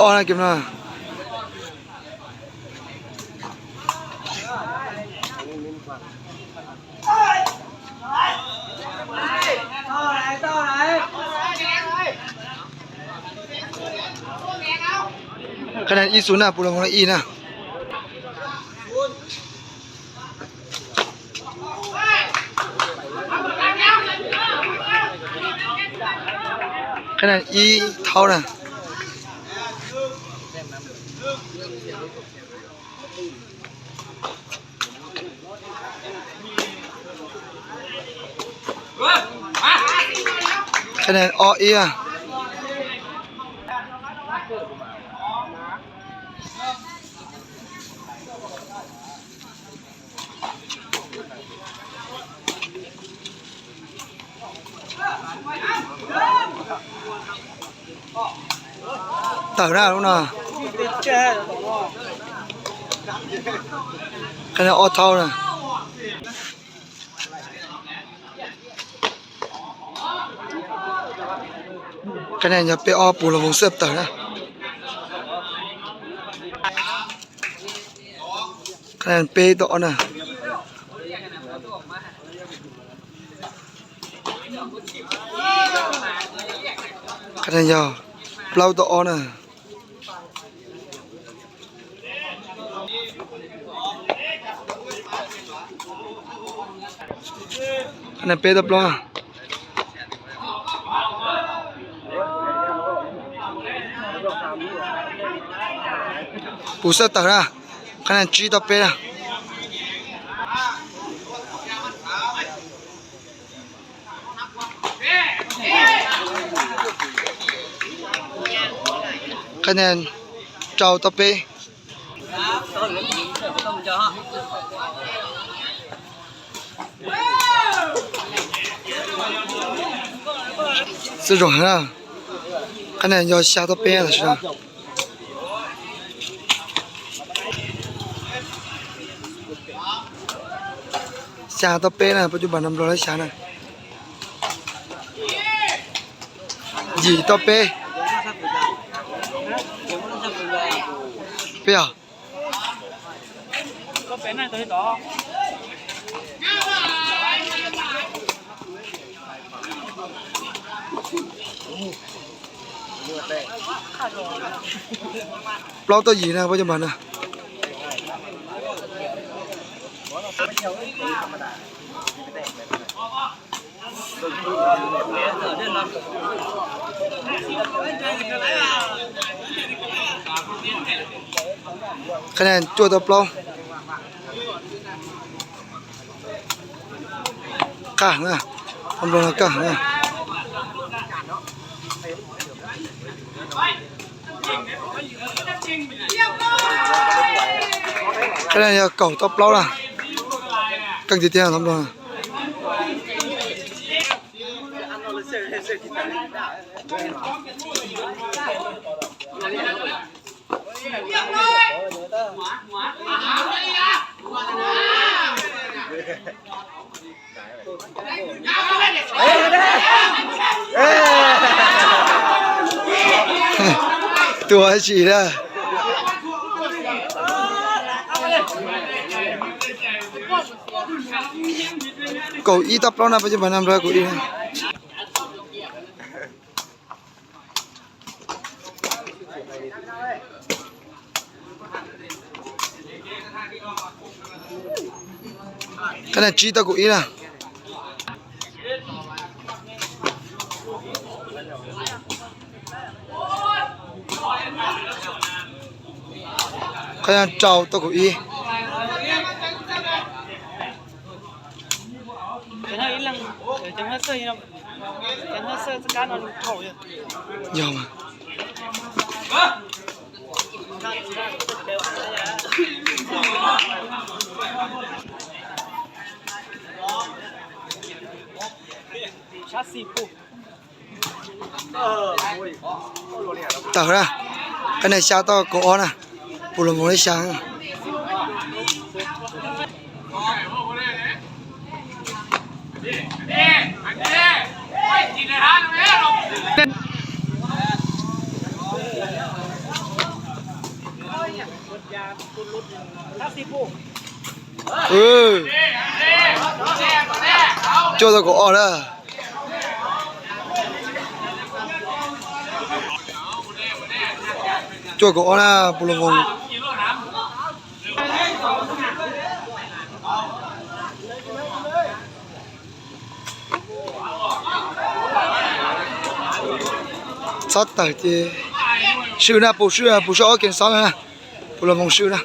ອອກນະເກມນະ ຄະແນນອີສູນນະ ປູລະວົງອີນະ. ຄະແນນອີເທົ່ານະ ຄະແນນອໍອີນະ. ເຕີນະລູກນະ ຄະແນນອໍເທົ່ານະ. ຄະແນນຢ່າໄປອອກ ປູລະວົງເສີບເຕີນະ ຄະແນນເປຕໍ່ອອນນະ ຄະແນນຢາວເປົ່າຕໍ່ອອນນະ. ຄະແນນເປຕໍ່ເປົ່າ ປູເສີບເຕີນະ ຄະແນນຈີຕໍ່ເປນະ. ຄະແນນເຈົ້າຕໍ່ເປ ສະດວກນະ ຄະແນນຢາວຊາຕໍ່ເປນະ. ຊາຕໍ່ເປນະ ປັດຈຸບັນນຳໂດຍຊານະ ຢີຕໍ່ເປ ເປອ. ເປົ່າຕໍ່ຢີນະ ປັດຈຸບັນນະ. ຄະແນນຈົວຕໍ່ເປົ່າ ກາງນະ ຄຳລວງກາງນະ. ຄະແນນເກົ້າຕໍ່ເກົ້ານະ ກາງຕິດແທນຄຳລວງ. ຕົວສີເດີ ເກົ້າອີ່ຕັບເລົ່ານະ ປັດຈຸບັນນຳເດີເກົ້າອີ່ນະ. ຂະແນນຈີ່ຕໍ່ເກົ້າອີ່ນະ ຂະແນນເຈົ້າຕໍ່ເກົ້າອີ່. ເຕີນະ ຄະແນນຊາຕໍ່ໂກອອນນະ ປູລະວົງໄດ້ຊາ. ເປັນ ເອີ ໂຈ້ ເຈົ້າກໍອອກນະ ໂຈ້ ກໍອອກນະ ປຸລະວົງ. ຊອດເຕີເຈ ຊື່ນະ ປູຊື່ນະ ປູຊອດເກັນຊອດນະ ປູລະວົງຊື່ນະ.